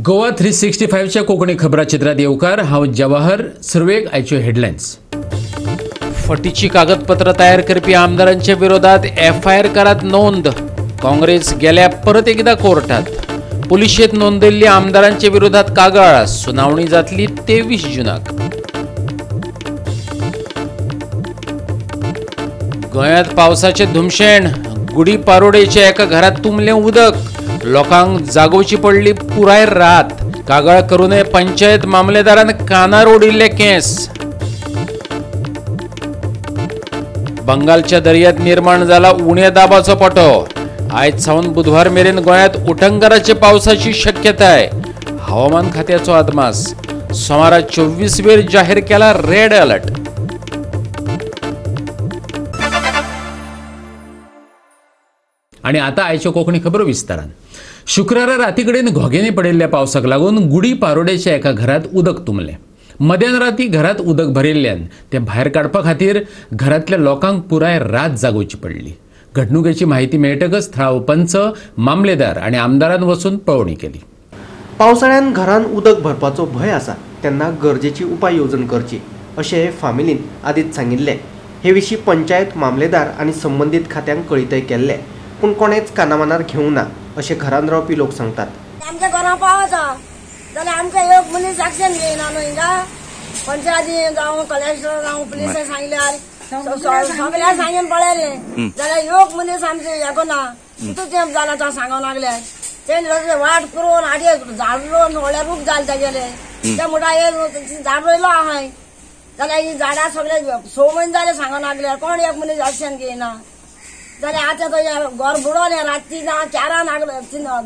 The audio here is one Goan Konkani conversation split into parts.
गोवा 365च्या कोंकणी खबराचित्रात येवकार. हांव जवाहर. सुरवेक आयच्यो हेडलायन्स. फटीची कागदपत्र तयार करपी आमदारांच्या विरोधात एफआयआर करात नोंद. काँग्रेस गेल्या परत एकदा कोर्टात. पुलिशेत नोंदयल्ली आमदारांच्या विरोधात कागाळ. सुनावणी जातली 23 जूनाक. गोंयांत पावसाचें धुमशेण. गुडी पारोडेच्या एका घरात तुंबलें उदक. लोकांक जागोवची पडली पुराय रात. कागाळ करूनय पंचायत मामलेदारान कानार ओडिल्ले केंस. बंगालच्या दर्यात निर्माण जाला उण्या दाबाचो पटो. आयज सावन बुधवार मेरेन गोंयांत उटंगाराच्या पावसाची शक्यताय. हवामान खात्याचो अदमास. सोमारा 24 वेर जाहीर केला रेड अलर्ट. आणि आता आयच्यो कोंकणी खबरो विस्तारान. शुक्रारा राती कडेन घोग्यांनी पडिल्ल्या पावसाक लागून गुडी पारोडेच्या एका घरात उदक तुंबलें. मध्यान राती घरात उदक भरिल्ल्यान तें भायर काडपा खातीर घरांतल्या लोकांक पुराय रात जागोवची पडली. घडणुकेची म्हायती मेळटकच थळावो पंच, मामलेदार आनी आमदारान वचून पळोवणी केली. पावसाळ्यान घरान उदक भरपाचो भंय आसा तेन्ना गरजेची उपाय येवजण करची अशें फामिलीन आदींच सांगिल्लें. हे विशीं पंचायत मामलेदार आनी संबंदीत खात्यांक कळीतय केल्लें, पूण कोणेच कानामनार घेवंक ना अशें घरान रावपी लोक सांगतात. आमच्या घरां पावता जाल्यार आमकां एक मनीस एक्शन घेयना न्हू हिंगा. पंचायती जावं कलेक्टर जावं पुलिसांक सांगल्यार सगळ्यांक सांगून पळयलें जाल्यार एक मनीस आमचें हें करना. कितू तेंप जाला तो सांगूंक लागले. तेणी वाट करून आडये झाड रोवन व्हडले रूख जाले तेगेले. ते म्हणटा हे झाड रोयलो आहाय जाल्यार ही झाडां सगळे 6 म्हयने जाले सांगूंक लागले. कोण एक मनीस एक्शन घेयना. जाल्यार आतां तो घर बुडोवलें रातची 4 लागलो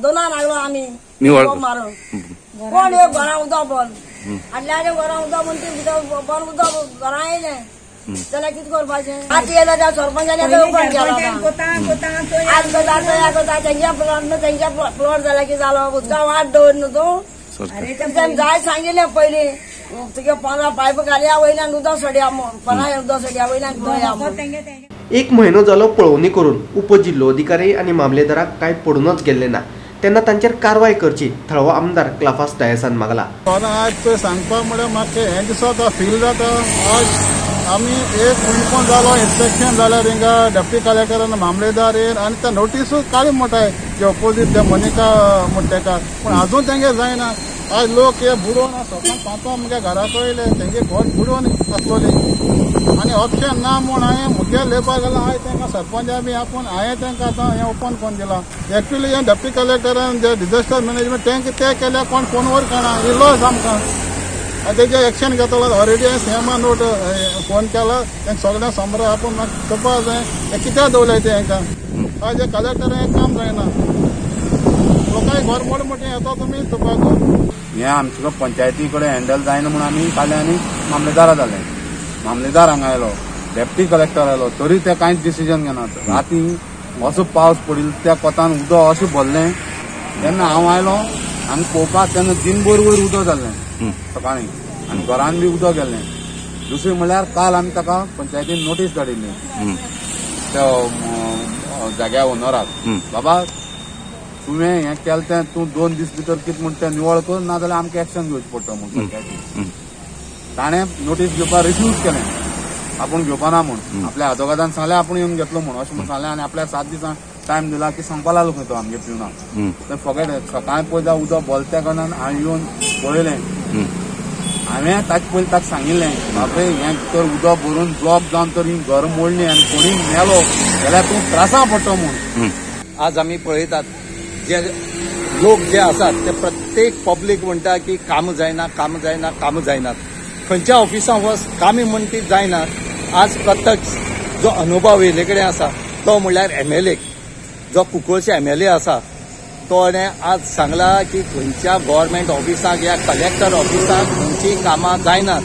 2 लागलो आमी मारून. कोण एक घरां उदक बंद आदल्याच्या घरां उदक म्हण ती भितर बंद उदक घरां येयलें जाल्यार कितें करपाचें. आतां येयलें त्या सरपंचान ओपन केलो. आज करता तया करता तेंच्या प्लॉट न्हू तेंच्या प्लॉट जाल्यार कितें जालो उदका वाट दवर न्हू तूं. तेमी जाय सांगिल्लें पयलीं तुगे 15 पायप घालया वयल्यान उदक सोडया म्हूण, 15 उदक सोडया वयल्यान धुया म्हूण. एक म्हयनो जालो पळोवणी करून उपजिल्लोधिकारी आनी मामलेदाराक कांय पडूनच गेल्लें ना तेन्ना तांचेर कारवाय करची थळावो आमदार क्लाफास डायसान मागला. आज पळय सांगपाक म्हळ्यार म्हाका हें दिसता फील जाता. आज आमी एक म्हयनो जालो इन्स्पेक्शन जाल्यार हिंगा डेप्टी कलेक्टर आनी मामलेदार येवन आनी त्या नोटीसूच काडून म्हणटाय जे ओपोजीट ते मोनिका म्हण तेका, पूण आजून तेंगे जायना. आज लोक हे बुडोवन सकाळ 5 म्हगे घरा कळयले तेंगे घर बुडोवन आसलोली आनी ऑप्शन ना म्हूण हांवें मुगे लेबर घाला. हांवें तांकां सरपंचा बी आपोवन हांवें तांकां आतां हें ओपन करून दिलां. एक्चुली हें डेप्टी कलेक्टरान जे डिझास्टर मॅनेजमेंट तांकां तें केल्यार कोण फोनवर काडना इल्लोच आमकां. आनी तेजेर एक्शन घेतलो. ऑलरेडी हांवें सीएमा नोट फोन केला तांकां सगळ्यांक समरा आपोवन म्हाका करपाक जाय. हें कित्याक दवरलें तें हांकां. आज हे कलेक्टर हें काम जायना. लोकांक घर मोड मोठें येता तुमी करपाक. हें आमच्या पंचायती कडेन हँडल जायना म्हूण आमी काडलें आनी मामलेदारा जालें. मामलेदार हांगा आयलो, डेप्टी कलेक्टर आयलो, तरी ते कांयच डिसिजन घेनात. राती असो पावस पडिल्लो त्या कोतान उदक अशें भरलें. तेन्ना हांव आयलो हांगा पळोवपाक तेन्ना दिनभर वयर उदक जाल्लें सकाळीं आनी घरान बी उदक गेल्लें. दुसरें म्हणल्यार काल आमी ताका पंचायतीन नोटीस धाडिल्ली त्या जाग्या ओनराक, बाबा तुवें हें केलें तें तूं 2 दीस भितर कितें म्हण तें निवळ कर, ना जाल्यार आमकां एक्शन घेवचें पडटा म्हूण पंचायतीन. ताणें नोटीस घेवपाक रिफ्यूज केलें, आपूण घेवपा ना म्हूण. आपल्या आदोगादान सांगलें आपूण येवन घेतलो म्हूण अशें म्हूण सांगलें आनी आपल्याक 7 दिसां टायम दिला की सांगपा लागलो खंय तो आमगे पिवना. थंय फॉगेट सकाळीं पळय जावं उदक बोलत्या कारणान हांवें येवन पळयलें. हांवें ताचे पयलीं ताका सांगिल्लें, बाबरे हें भितर उदक भरून ब्लॉक जावन तर ही घर मोडली आनी कोणी मेलो जाल्यार तूं त्रासा पडटलो म्हूण. आज आमी पळयतात जे लोक जे आसात ते प्रत्येक पब्लीक म्हणटा की कामां जायना, कामां जायना, कामां जायनात. खंयच्या ऑफिसां वच कामी म्हण ती जायना. आज प्रत्यक्ष जो अनुभव येयल्ले कडेन आसा तो म्हणल्यार एमएलए, जो कुंकळचे एमएलए आसा तो आज सांगला की खंयच्या गव्हर्मेंट ऑफिसाक या कलेक्टर ऑफिसाक खंयचीं कामां जायनात.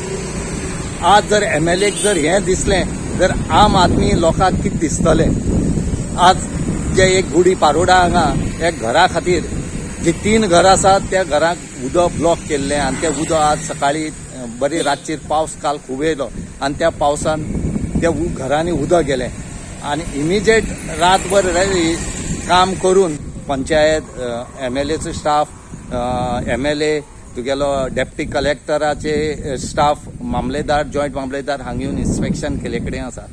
आज जर एमएलएक जर हें दिसलें जर आम आदमी लोकांक कितें दिसतलें. आज जे एक गुडी पारोडा हांगा एक घरा खातीर जी 3 घरां आसात त्या घरांक उदक ब्लॉक केल्लें आनी तें उदक आज सकाळीं बरी रातचेर पावस काल खूब येयलो आनी त्या पावसान त्या घरांनी उदक गेलें आनी इमिजिएट रातभर काम करून पंचायत एमएलएचो स्टाफ MLA तुगेलो डेप्टी कलेक्टराचे स्टाफ, मामलेदार, जॉयंट मामलेदार हांगा येवन इन्स्पेक्शन केले कडेन आसा.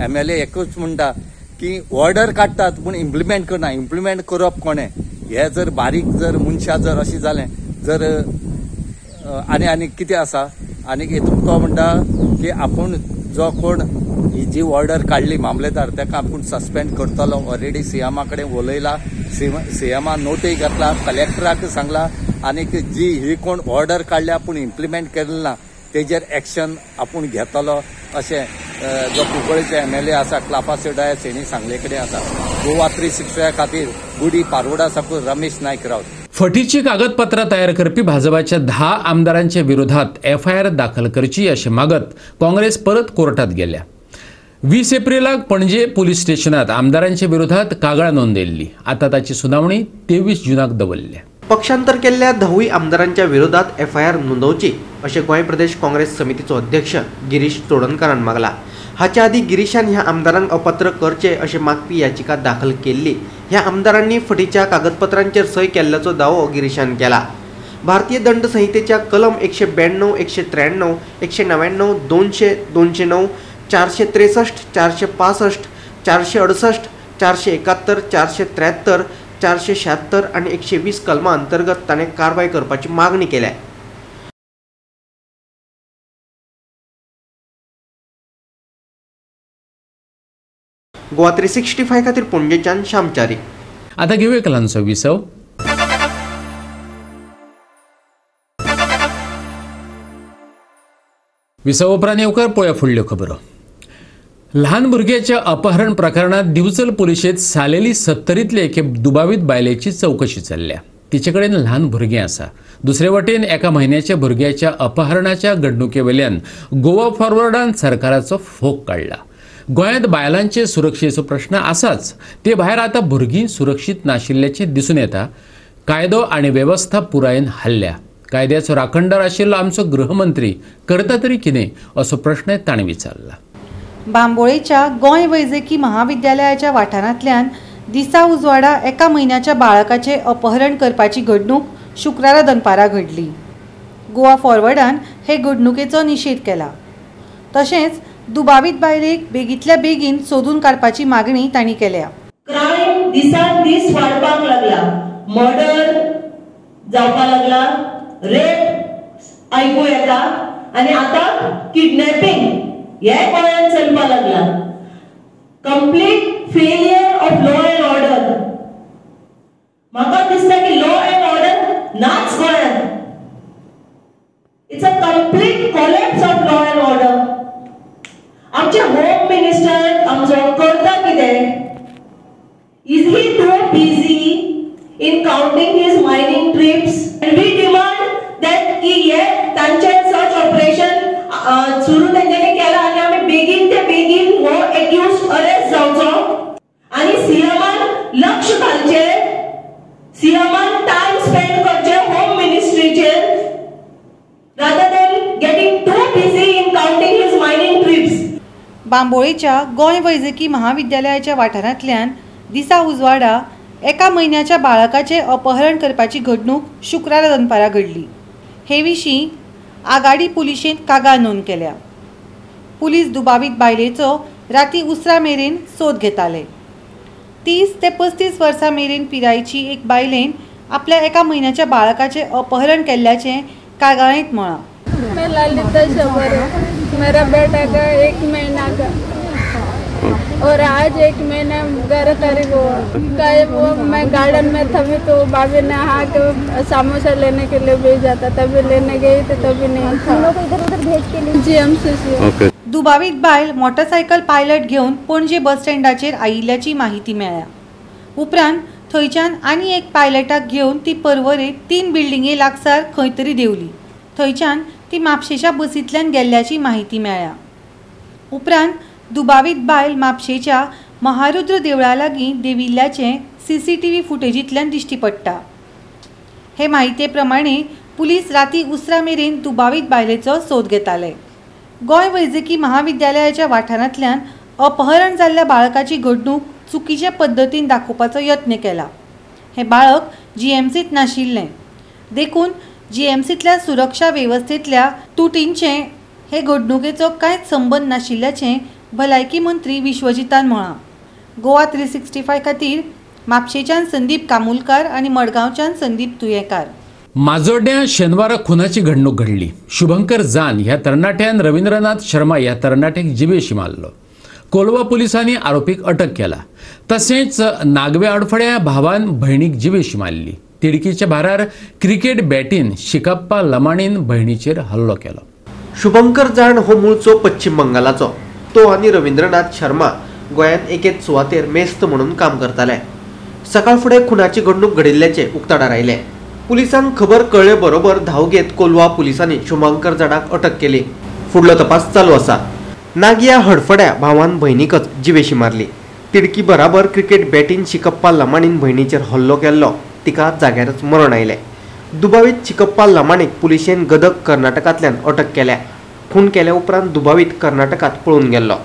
MLA एकूच म्हणटा की ऑर्डर काडटात पूण इम्प्लिमेंट करना. इम्प्लिमेंट करप कोणें? हे जर बारीक जर मनशां जर अशें जालें जर आनी आनी कितें आसा आनी हितून तो म्हणटा की आपूण जो कोण ही जी ऑर्डर काडली मामलेदार ताका आपूण सस्पेंड करतलो. ऑलरेडी सीएमा कडेन उलयला, सीएमा नोटूय घातला, कलेक्टराक सांगला आनी जी ही कोण ऑर्डर काडल्या पूण इम्प्लिमेंट केलें ना तेजेर एक्शन आपूण घेतलो अशें जो कुंकळीचो MLA आसा क्लाफास्यो डायस हेणी सांगले कडेन आसा. गोवा 365 खातीर गुडी पारोडा साकून रमेश नायक रावत. फटीची कागदपत्रां तयार करपी भाजपाच्या 10 आमदारांच्या विरोधात FIR दाखल करची अशें मागत काँग्रेस परत कोर्टात गेल्या. 20 एप्रिलाक पणजे पुलीस स्टेशनात आमदारांच्या विरोधात कागाळ नोंदयल्ली. आता ताची सुनावणी 23 जूनाक दवरल्या. पक्षांतर केल्ल्या 10 आमदारांच्या विरोधात FIR नोंदवची अशें गोंय प्रदेश काँग्रेस समितीचो अध्यक्ष गिरीश चोडणकारान मागला. हाच्या आदी गिरीशान ह्या आमदारांक अपात्र करचे अशें मागपी याचिका दाखल केल्ली. ह्या आमदारांनी फटीच्या कागदपत्रांचेर सय केल्ल्याचो दावो गिरीशान केला. भारतीय दंड संहितेच्या कलम 192, 193, 199, 200, 209, 463, 465, 468, 471, 473, 476 आनी 120 कलमा अंतर्गत ताणें कारवाय करपाची मागणी केल्या. गोवा 365 खातीर पणजेच्यान श्यामचारी. आता घेऊया एक ल्हानसो विसव. विसव उपरांत येवकार पळोवया फुडल्यो खबरो. ल्हान भुरग्याच्या अपहरण प्रकरणात दिवचल पुलिशेंत सालेली 70तले एके दुबावीत बायलेची चवकशी चल्ल्या. तिचे कडेन ल्हान भुरगें आसा. दुसरे वटेन एका म्हयन्याच्या भुरग्याच्या अपहरणाच्या घडणुके वयल्यान गोवा फॉरवर्डान सरकाराचो फोग काडला. गोंयांत बायलांचे सुरक्षेचो प्रश्न आसाच, ते भायर आतां भुरगीं सुरक्षीत नाशिल्ल्याचें दिसून येता. कायदो आनी वेवस्था पुरायेन हल्ल्या. कायद्याचो राखणदार आशिल्लो आमचो गृहमंत्री करता तरी कितें असो प्रश्न ताणें विचारला. बांबोळेच्या गोंय वैजकी महाविद्यालयाच्या वाठारांतल्यान दिसा उजवाडा एका म्हयन्याच्या बाळकाचें अपहरण करपाची घडणूक शुक्रारा दनपारां घडली. गोवा फॉरवर्डान हे घडणुकेचो निशेध केला. तशेंच दुबावीत बायलेक बेगींतल्या बेगीन सोदून काडपाची मागणी तांणी केल्या. क्रायम दिसान दीस वाडपाक लागला, मर्डर जावपाक लागला, रेप आयकू येता आनी आतां किडनॅपिंग हे गोंयांत चलपाक लागला. Complete failure of law and order. म्हाका दिसता की लॉ अँड ऑर्डर नाच गोंयांत. It's a complete collapse of law and order. आमचे होम मिनिस्टर आमचो करता कितें? Is he too busy in counting his mining trips? And we demand that की हे तांचे सर्च ऑपरेशन सुरू तेंच्यांनी केलां आनी आमी बेगीन ते बेगीन हो एक्यूज अरेस्ट जावचो आनी सीएमान लक्ष घालचें, सीएमान टायम स्पेंड करचें home मिनिस्ट्रीचेर rather than getting too busy in counting his mining trips. बांबोळेच्या गोंय वैजकी महाविद्यालयाच्या वाठारांतल्यान दिसा उजवाडा एका म्हयन्याच्या बाळकाचें अपहरण करपाची घडणूक शुक्रारा दनपारां घडली. हे विशीं आगाडी पुलिशेंत कागाळ नोंद केल्या. पुलीस दुबावीत बायलेचो राती उसरां मेरेन सोद घेताले. 30 ते 35 वर्सां मेरेन पिरायेची एक बायलेन आपल्या एका म्हयन्याच्या बाळकाचें अपहरण केल्ल्याचें कागाळेंत म्हळां. मैं ललिता शबर, मेरा बेटा का 1 महीना का और आज 1 महीना 11 तारीख हुआ। कल वो मैं गार्डन में थी तो भाभी ने आके समोसा लेने के लिए भेजा था, तभी लेने गई तो तभी नहीं था। इधर उधर भेज के लिए GMCC. दुबावीत बायल मोटरसायकल पायलट घेवन पणजे बस स्टँडाचेर आयिल्ल्याची माहिती मेळ्ळ्या. उपरांत थंयच्यान आनी एक पायलटाक घेवन ती पर्वरे 3 बिल्डिंगे लागसार खंय तरी देंवली. थंयच्यान ती म्हापशेच्या बसींतल्यान गेल्ल्याची माहिती मेळ्ळ्या. उपरांत दुबावीत बायल म्हापशेच्या महारुद्र देवळा लागीं देंविल्ल्याचें CCTV फुटेजींतल्यान दिश्टी पडटा. हे माहिती प्रमाणे पुलीस राती उसरां मेरेन दुबावीत बायलेचो सोद घेताले. गोंय वैजकी महाविद्यालयाच्या वाठारांतल्यान अपहरण जाल्ल्या बाळकाची घडणूक चुकीचे पद्दतीन दाखोवपाचो यत्न केला. हें बाळक GMCत नाशिल्लें. देखून जीएमसींतल्या सुरक्षा वेवस्थेंतल्या तुटींचें हे घडणुकेचो कांयच संबंद नाशिल्ल्याचें भलायकी मंत्री विश्वजितान म्हळां. गोवा 365 खातीर म्हापशेंच्यान संदीप कामुलकार आनी मडगांवच्यान संदीप तुयेंकार. माजोड्ड्यां शेनवारा खुनाची घडणूक घडली. शुभंकर जान ह्या तरणाट्यान रवींद्रनाथ शर्मा ह्या तरणाट्याक जिवेशी मारलो. कोलवा पुलिसांनी आरोपीक अटक केला. तशेंच नागव्या अडफड्या भावान भयणीक जिवेशी मारली. तिडकीच्या भारार क्रिकेट बॅटीन शिकप्पा लमाणीन भयणीचेर हल्लो केलो. शुभंकर जाण हो मूळचो पश्चिम बंगालाचो. तो आनी रवींद्रनाथ शर्मा गोंयांत एकेच सुवातेर मेस्त म्हणून काम करताले. सकाळ फुडें खुनाची घडणूक घडिल्ल्याचें उक्ताडार आयलें. पुलिसांक खबर कळ्ळे बरोबर धांव घेत कोलवा पुलिसांनी शुभंकर जाणाक अटक केली. फुडलो तपास चालू आसा. नागिया हडफड्या भावान भयणीकच जिवेशी मारली. तिडकी बराबर क्रिकेट बॅटीन शिकप्पा लमाणीन भयणीचेर हल्लो केल्लो. तिका जाग्यारच मरण आयलें. दुबावीत शिकप्पा लमाणीक पुलिशेन गदग कर्नाटकांतल्यान अटक केल्या. खून केल्या उपरांत दुबावीत कर्नाटकांत पळून गेल्लो.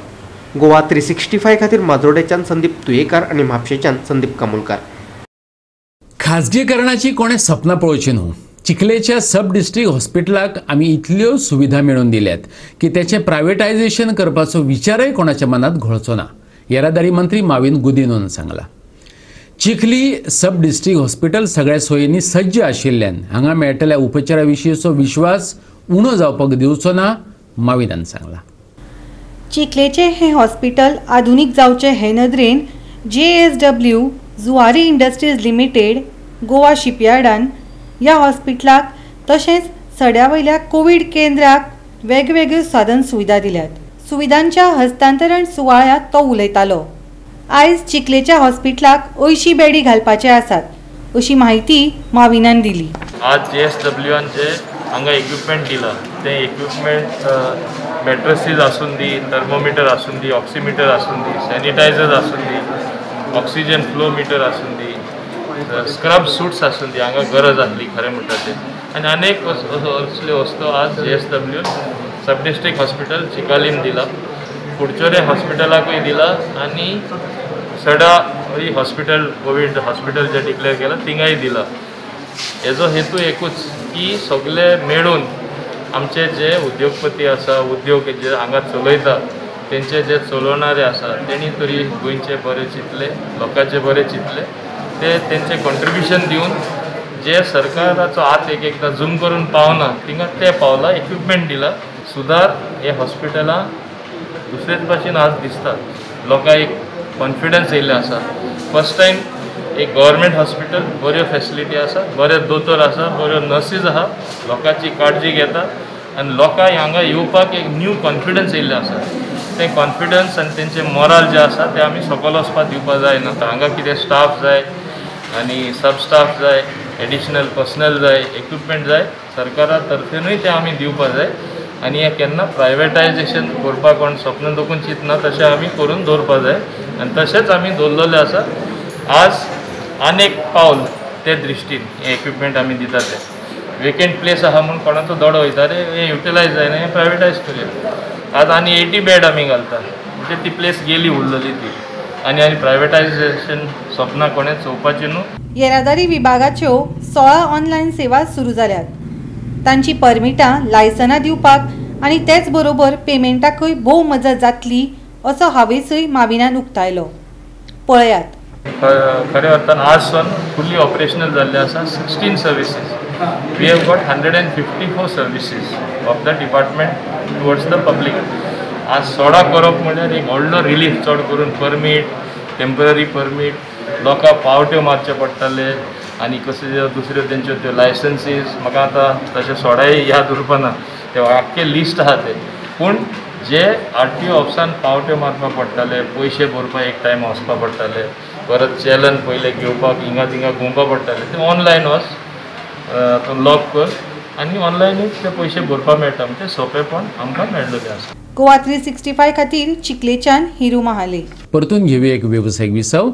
गोवा 365 खातीर माजोड्डेच्यान संदीप तुयेकार आनी म्हापशेंच्यान संदीप कामुलकार. खाजगीकरणाची कोणें सपनां पळोवची न्हू. चिखलेच्या सब डिस्ट्रिक्ट हॉस्पिटलाक आमी इतल्यो सुविधा मेळोवन दिल्यात की तेचें प्रायवेटायझेशन करपाचो विचारय कोणाच्या मनांत घोळचो ना, येरादारी मंत्री माविन गुदिनोन सांगला. चिखली सब डिस्ट्रिक्ट हॉस्पिटल सगळ्या सोयींनी सज्ज आशिल्ल्यान हांगा मेळटल्या उपचारा विशींचो विश्वास उणो जावपाक दिवचो ना, माविनान सांगला. चिखलेचें हें हॉस्पिटल आधुनीक जावचें हे नदरेन JSW Zuari industries limited Goa शिपयार्डान ह्या हॉस्पिटलाक तशेंच सड्या वयल्या कोवीड केंद्राक वेगवेगळ्यो साधन सुविधा दिल्यात. सुविधांच्या हस्तांतरण सुवाळ्यांत तो उलयतालो. आयज चिखलेच्या हॉस्पिटलाक 80 बेडी घालपाचे आसात अशी म्हायती माविनान दिली. आज JSWन जे हांगा इक्विपमेंट दिला तें इक्विपमेंट मॅट्रसीस आसून दी, थर्मोमिटर आसून दी, ऑक्सिमिटर आसून दी, सॅनिटायझर आसून दी, ऑक्सिजन फ्लो मिटर आसून दी, स्क्रब सूट्स आसून दी, हांगा गरज आसली खरें म्हणटा तें. आनी अनेक असल्यो वस्तू आज JSW सब डिस्ट्रिक्ट हॉस्पिटल चिकालीम दिला, कुडचोरे हॉस्पिटलाकूय दिला आनी सडा हॉस्पिटल कोवीड हॉस्पिटल जे डिक्लेअर केलां थिंगाय दिला. हेजो हेतू एकूच की सगळे मेळून आमचे जे उद्योगपती आसा, उद्योग जे हांगा चलयता तेंचे जे चलोवणारे आसा तेणी तरी गोंयचे बरें चिंतले, लोकांचे बरें चिंतले, ते तेंचे कॉन्ट्रिब्युशन दिवन जे सरकाराचो हात एक एकदां झूम करून पावना थिंगा ते पावला, इक्विपमेंट दिला. सुदार हे हॉस्पिटलां दुसरेच भाशेन आज दिसतात. लोकांक एक कॉन्फिडन्स येयल्लें आसा. फर्स्ट टायम एक गव्हर्मेंट हॉस्पिटल, बऱ्यो फेसिलिटी आसा, बरे दोतोर आसा, बऱ्यो नर्सीज आसा, लोकांची काळजी घेता आनी लोकांक हांगा येवपाक एक न्यू कॉन्फिडन्स येयल्लें आसा. तें कॉन्फिडन्स आनी तेंचें मोराल जें आसा तें आमी सकयल वचपाक दिवपाक जायना. हांगा कितें स्टाफ जाय आनी सब स्टाफ जाय, एडिशनल पर्सनल जाय, इक्विपमेंट जाय, सरकारा तर्फेनूय तें आमी दिवपाक जाय. आनी हें केन्ना प्रायवेटायजेशन करपाक कोण स्वप्न दोकून चिंतना तशें आमी करून दवरपाक जाय आनी तशेंच आमी दवरलेलें आसा. आज आनेक पावल ते दृश्टीन हें इक्विपमेंट आमी दिता. ते वेकेंट प्लेस आसा म्हूण कोणाचो दोडो वयता, रे हें युटिलायज जायना, हें प्रायवेटायज करुया. आज आनी 80 बेड आमी घालता, म्हणजे ती प्लेस गेली उरलेली ती. आनी आनी प्रायवेटायजेशन सपनां कोणें चोवपाचें न्हू. येरादारी विभागाच्यो 16 ऑनलायन सेवा सुरू जाल्यात. तांची परमिटां, लायसनां दिवपाक आनी तेच बरोबर पेमेंटाकूय भोव मजत जातली असो हावेसूय माविनान उक्तायलो. पळयात. खऱ्या अर्थान आज सावन फुल्ली ऑपरेशनल जाल्ले आसा 16 services. We have got 154 services of the department towards the public. आज 16 करप म्हणल्यार एक व्हडलो रिलीफ, चड करून परमीट, टेंपररी परमीट, लोकांक पावट्यो मारचे पडटाले आनी कसले दुसऱ्यो तेंच्यो त्यो लायसन्सीस. म्हाका आतां तशें 16 याद उरपाना, ते आख्खें लिस्ट आसा तें. पूण जे RTO ऑफिसान पावट्यो मारपाक पडटाले, पयशे भरपाक एक टायम वचपा पडटाले, परत चॅलन पयले घेवपाक हिंगा थिंगा घुंवपा पडटाले, ते ऑनलायन वच, लॉग कर आनी ऑनलायनूच ते पयशे भरपाक मेळटा. म्हणजे सोंपेपण आमकां मेळलेलें आसा. गोवा 365 खातीर चिखलेच्यान हिरू महाले. परतून घेवया एक वेवसायीक विसव.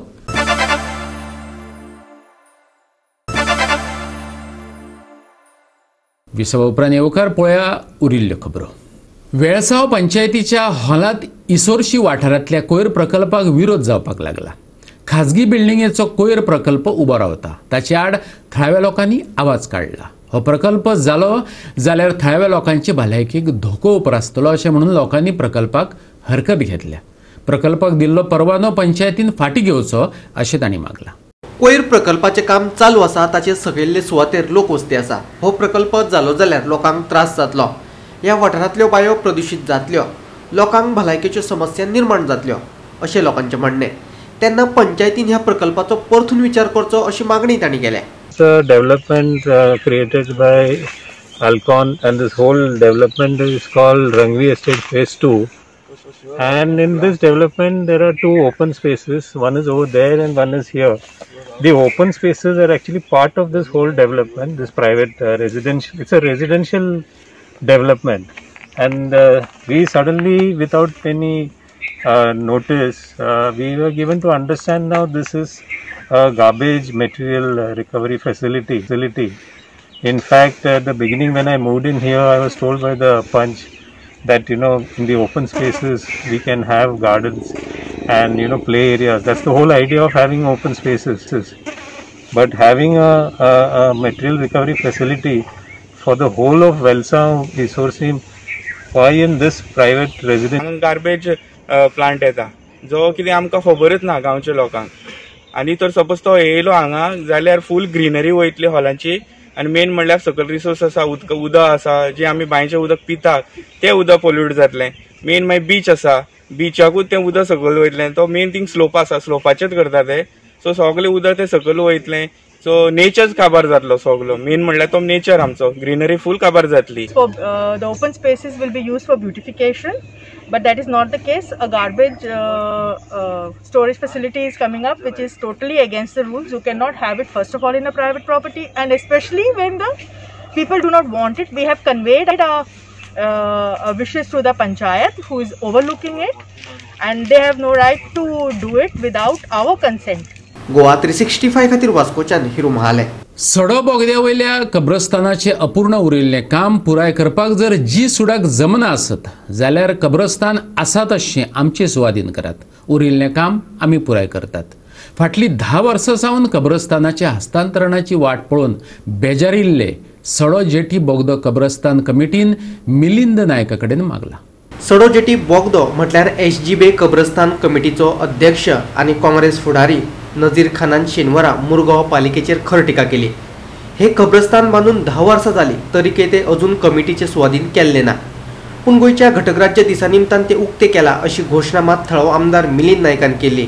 विसवा उपरांत येवकार पळया उरिल्ल्यो खबरो. वेळसांव पंचायतीच्या हॉलांत इसोरशी वाठारांतल्या कोयर प्रकल्पाक विरोध जावपाक लागला. खाजगी बिल्डिंगेचो कोयर प्रकल्प उबो रावता ताचे आड थळाव्या लोकांनी आवाज काडला. हो प्रकल्प जालो जाल्यार थळाव्या लोकांची भलायकेक धोको उप्रासतलो अशें म्हणून लोकांनी प्रकल्पाक हरकत घेतल्या. प्रकल्पाक दिल्लो परवानो पंचायतीन फाटीं घेवचो अशें तांणी मागलां. कोयर प्रकल्पाचें काम चालू आसा ताचे सकयल्ले सुवातेर लोकवस्ती आसा. हो प्रकल्प जालो जाल्यार लोकांक त्रास जातलो. ह्या वाठारांतल्यो बायो प्रदुशीत जातल्यो, लोकांक भलायकेच्यो समस्या निर्माण जातल्यो अशें लोकांचें म्हणणें. तेन्ना पंचायतीन ह्या प्रकल्पाचो परतून विचार करचो अशी मागणी तांणी केल्या. Development created by Alcon and this whole development is called Rangvi Estate Phase 2. And in this development there are two open spaces, one is over there and one is here. The open spaces are actually part of this whole development, this private residential, it's a residential development. And we suddenly, without any notice, we were given to understand now this is a garbage material recovery facility. In fact, at the beginning when I moved in here, I was told by the Panch that, you know, in the open spaces we can have gardens and, you know, play areas. That's the whole idea of having open spaces. But having a material recovery facility for the whole of Velsao Issorcim, why in this private residence? Garbage plant येता जो कितें आमकां खबरच ना गांवच्या लोकांक. आनी तर सपोज तो येयलो हांगा जाल्यार फूल ग्रिनरी वयतली हॉलांची. आनी मेन म्हणल्यार सकयल रिसोर्स आसा, उदक आसा, जे आमी बांयचें उदक पितात तें उदक पोल्यूट जातलें. मेन मागीर बीच आसा, बिचाकूच तें उदक सकयल वयतलें. तो मेन थिंग स्लोप आसा, स्लोपाचेच करता ते. सो सगळें उदक तें सकयल वयतलें. सो नेचर काबार जातलो सगलो. मेन म्हणल्यार तो नेचर आमचो, ग्रिनरी फूल काबार जातली. The open spaces will be used for beautification, but that is not the case. A garbage storage facility is coming up, which is totally against the rules. You cannot have it, first of all, in a private property, and especially when the people do not want it. We have conveyed our wishes to the panchayat, who is overlooking it, and they have no right to do it without our consent. Goa 365 खातीर वास्कोच्यान हिरू महाले. सडो बोगद्या वयल्या कब्रस्तानाचें अपूर्ण उरिल्लें काम पुराय करपाक जर जी सुडाक जमना आसत जाल्यार कब्रस्तान आसा तशें आमचे सुवादीन करात. उरिल्लें काम आमी पुराय करतात. फाटलीं 10 वर्सां सावन कब्रस्तानाच्या हस्तांतरणाची वाट पळोवन बेजारिल्ले सडो जेटी बोगदो कब्रस्तान कमिटीन मिलिंद नायका कडेन मागला. सडो जेटी बोगदो म्हटल्यार एसजीबी कब्रस्तान कमिटीचो अध्यक्ष आनी काँग्रेस फुडारी नजीर खानान शेनवारा मुरगांव पालिकेचेर खर टिका केली. हे कब्रस्तान बांदून 10 वर्सां जाली तरीके ते अजून कमिटीचे सुवादीन केल्ले ना. पूण गोंयच्या घटकराज्य दिसा निमतान ते उक्ते केला अशी घोशणा मात थळावो आमदार मिलिंद नायकान केली.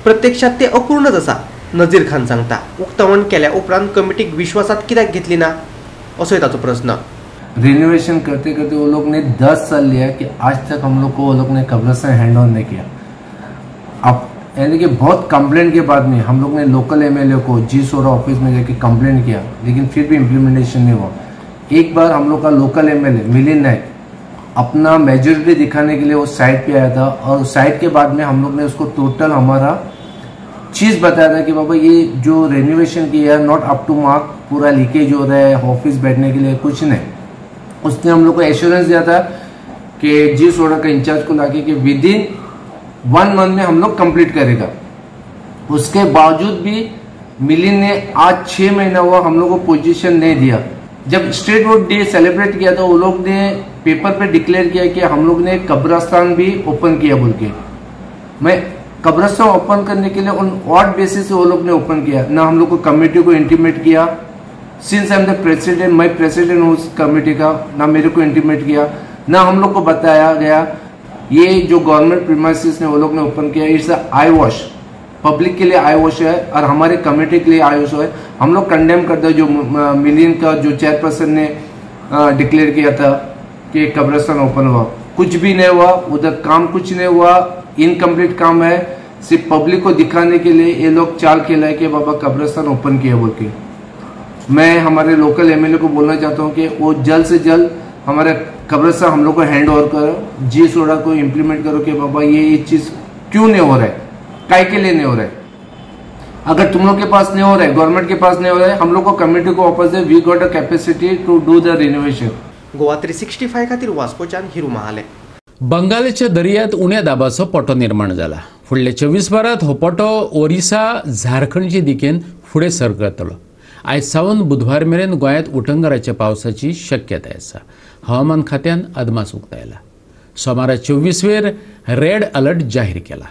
प्रत्यक्षात ते अपूर्णच आसा नजीर खान सांगता. उक्तावण केल्या उपरांत कमिटीक विश्वासात कित्याक घेतली ना असोय ताचो प्रश्न. रिनोवेशन करते करते वो लोग ने 10 साल लिया कि आज तक हम लोग को वो लोग ने कब्रस्तान हैंड ऑन नहीं किया. अब यानी कि बहुत कंप्लेंट के बाद में हम लोग ने लोकल एमएलए को जी सोरा ऑफिस में जाके कंप्लेंट किया, लेकिन फिर भी इम्प्लीमेंटेशन नहीं हुआ. एक बार हम लोग का लोकल एमएलए मिलिंद नायक अपना मेजोरिटी दिखाने के लिए वो साइट पे आया था और साइट के बाद में हम लोग ने उसको टोटल हमारा चीज़ बताया था कि बाबा ये जो रेनोवेशन किया है not up to mark, पूरा लीकेज हो रहा है, ऑफिस बैठने के लिए कुछ नहीं. उसने हम लोग को एश्योरेंस दिया था कि जी सोडा का इंचार्ज को लाके कि विद इन 1 मंथ में हम लोग कंप्लीट करेगा. उसके बावजूद भी मिलिंद ने आज 6 महीना हुआ हम लोग को पोजीशन नहीं दिया. जब स्टेट वोट डे सेलिब्रेट किया तो वो लोग ने पेपर पे डिक्लेयर किया कि हम लोग ने कब्रस्तान भी ओपन किया बोल के. मैं कब्रस्तान ओपन करने के लिए उन ऑड बेसिस से वो लोग ने ओपन किया ना, हम लोग को कमेटी को इंटीमेट किया. Since I am the president, मैं प्रेसिडेंट हूँ उस कमेटी का, ना मेरे को इंटीमेट किया ना हम लोग को बताया गया. ये जो गवर्नमेंट प्रीमाइसिस ने वो लोग ने ओपन किया, it's I wash, public के लिए आई वॉश है और हमारे कमेटी के लिए I wash Hai. Hum log condemn करते हैं जो मिलियन का जो चेयरपर्सन ने डिक्लेयर किया था कि कब्रिस्तान ओपन हुआ, कुछ भी नहीं हुआ, उधर काम कुछ नहीं हुआ, इनकम्प्लीट काम है. सिर्फ पब्लिक को दिखाने के लिए ये लोग चाल खेला है कि बाबा कब्रिस्तान ओपन किया बोल के. मैं हमारे लोकल एमएलए को बोलना चाहता हूँ कि वो जल्द से जल्द हमारे कब्रिस्तान हम लोग को हैंड ओवर करो, जी सोडा को इम्प्लीमेंट करो कि बाबा ये चीज़ क्यों नहीं हो रहा है, काय के लिए नहीं हो रहा है. अगर तुम लोग के पास नहीं हो रहा है, गवर्नमेंट के पास नहीं हो रहा है, हम लोग को कम्युनिटी को वापस दे. We got a capacity to do the renovation. Goa 365 खातीर वास्कोच्यान हिरू महाले. बंगालच्या दर्यांत उण्या दाबाचो पटो निर्माण जाला. फुडले 24 वरांत हो पटो ओरिसा झारखंडचे दिकेन फुडें सरकतलो. आयज सावन बुधवार मेरेन गोंयांत उटंगाराच्या पावसाची शक्यताय आसा. हवामान खात्यान अदमास उक्तायला. सोमारा 24 वेर रेड अलर्ट जाहीर केला.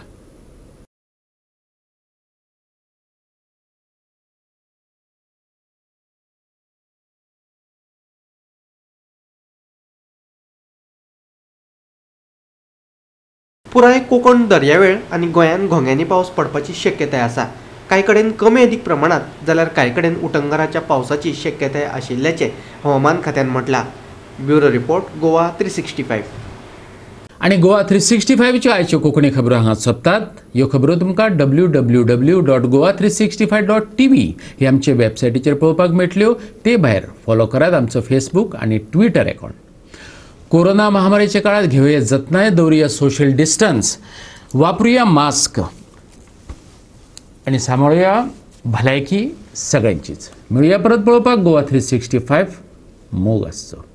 पुराय कोकण दर्यावेळ आनी गोंयांत घोंग्यांनी पावस पडपाची शक्यताय आसा. कांय कडेन कमी अदीक प्रमाणांत जाल्यार कांय कडेन उटंगाराच्या पावसाची शक्यताय आशिल्ल्याचें हवामान खात्यान म्हटलां. Bureau report, Goa 365. आनी गोवा 365च्यो आयच्यो कोंकणी खबरो हांगा सोंपतात. ह्यो खबरो तुमकां www.goa365.tv ही आमचे वेबसायटीचेर पळोवपाक मेळटल्यो. ते भायर फॉलो करात आमचो फेसबूक आनी ट्विटर अकावंट. कोरोना महामारीच्या काळात घेवया जतनाय, दवरुया सोशल डिस्टन्स, वापरुया मास्क आनी सांबाळुया भलायकी सगळ्यांचीच. मेळुया परत पळोवपाक गोवा 365. मोग आसचो.